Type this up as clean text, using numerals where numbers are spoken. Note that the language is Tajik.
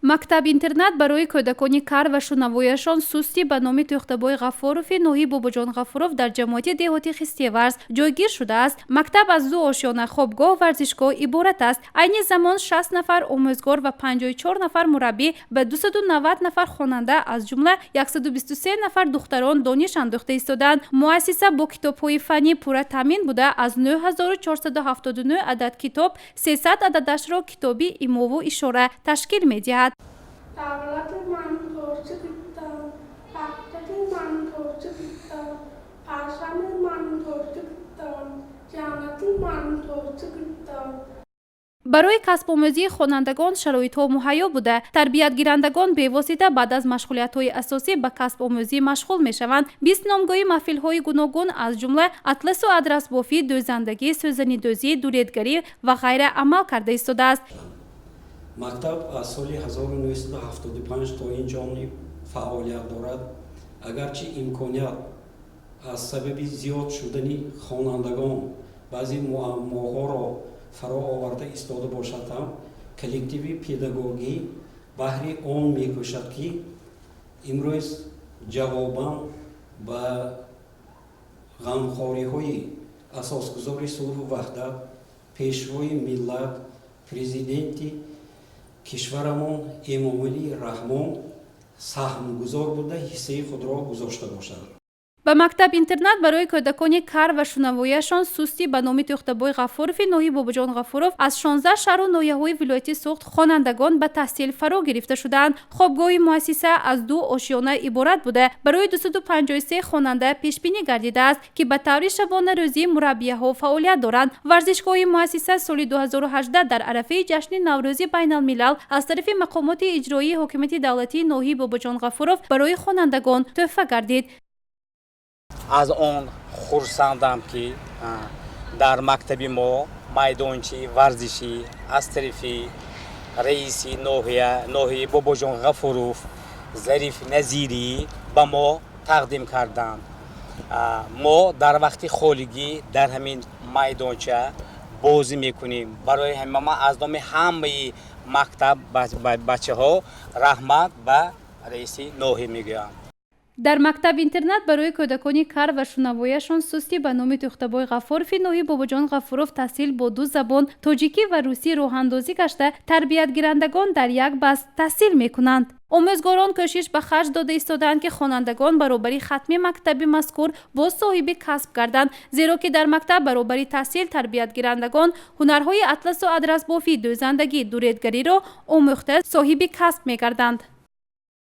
Мактаб-интернат барои кӯдакони кар ва шунавояшон сустӣ ба номи Тӯхтабой Ғафурови ноҳияи Бобоҷон Ғафуров дар ҷамоати деҳоти Хистеварз ҷойгир шудааст. Мактаб аз ду ошёна, хобгоҳ, варзишгоҳ иборат аст. Айни замон 60 нафар омӯзгор ва 54 нафар мураббӣ ба 290 нафар хонанда, аз ҷумла 123 нафар духтарон дониш андӯхта истодаанд. Муассиса бо китобҳои фаннӣ пурра таъмин буда, аз 9479 адад китоб 300 ададашро китоби имову ишора ташкил медиҳад. Давлати ман Тоҷикистон, ваҳдати ман Тоҷикистон, парчами ман Тоҷикистон, ҷаннати ман Тоҷикистон. Барои касбомӯзии хонандагон шароитҳо муҳайё буда, тарбиятгирандагон бевосита баъд аз машғулиятҳои асосӣ ба касбомӯзӣ машғул мешаванд. 20 номгӯи маҳфилҳои гуногун, аз ҷумла атласу адрасбофӣ, дӯзандагӣ, сӯзанидӯзӣ, дуредгарӣ ва ғайра амал карда истодааст. Мактаб аз соли 1975 то ин ҷониб фаъолият дорад. Агарчи имконият аз сабаби зиёд шудани хонандагон баъзе муаммоҳоро фаро оварда истода бошад ҳам, коллективи педагогӣ баҳри он мекӯшад, ки имрӯз ҷавобан ба ғамхориҳои асосгузори сулҳу ваҳдат, пешвои миллат, президенти кишварамон Эмомалӣ Раҳмон саҳмгузор буда, ҳиссаи худро гузошта бошад. Ба мактаб-интернат барои кӯдакони кар ва шунавояшон сустӣ ба номи Тӯхтабой Ғафурови ноҳияи Бобоҷон Ғафуров аз 16 шаҳру ноҳияҳои вилояти Суғд хонандагон ба таҳсил фаро гирифта шудаанд. Хобгоҳи муассиса аз ду ошёна иборат буда, барои 253 хонанда пешбинӣ гардидааст, ки ба таври шабонарӯзӣ мураббияҳо фаъолият доранд. Варзишгоҳи муассиса соли 2018 дар арафаи ҷашни Наврӯзи байналмилал аз тарафи мақомоти иҷроии ҳокимияти давлатии ноҳияи Бобоҷон Ғафуров барои хонандагон тӯҳфа гардид. Аз он хурсандам, ки дар мактаби мо майдончаи варзишӣ аз тарафи раиси ноҳия, ноҳияи Бобоҷон Ғафуров, Зариф Назирӣ ба мо тақдим карданд. Мо дар вақти холигӣ дар ҳамин майдонча бозӣ мекунем. Барои ҳамин ман аз номи ҳамаи мактаб бачаҳо раҳмат ба раиси ноҳия мегӯям. Дар мактаб-интернат барои кӯдакони кар ва шунавояшон сустӣ ба номи Тӯхтабой Ғафурови ноҳияи Бобоҷон Ғафуров таҳсил бо ду забон, тоҷикӣ ва русӣ, роҳандозӣ гашта, тарбиятгирандагон дар як баст таҳсил мекунанд. Омӯзгорон кӯшиш ба харҷ дода истодаанд, ки хонандагон баробари хатми мактаби мазкур боз соҳиби касб гарданд, зеро ки дар мактаб баробари таҳсил тарбиятгирандагон ҳунарҳои атласу адрасбофӣ, дӯзандагӣ, дуредгариро омӯхта, соҳиби касб мегарданд.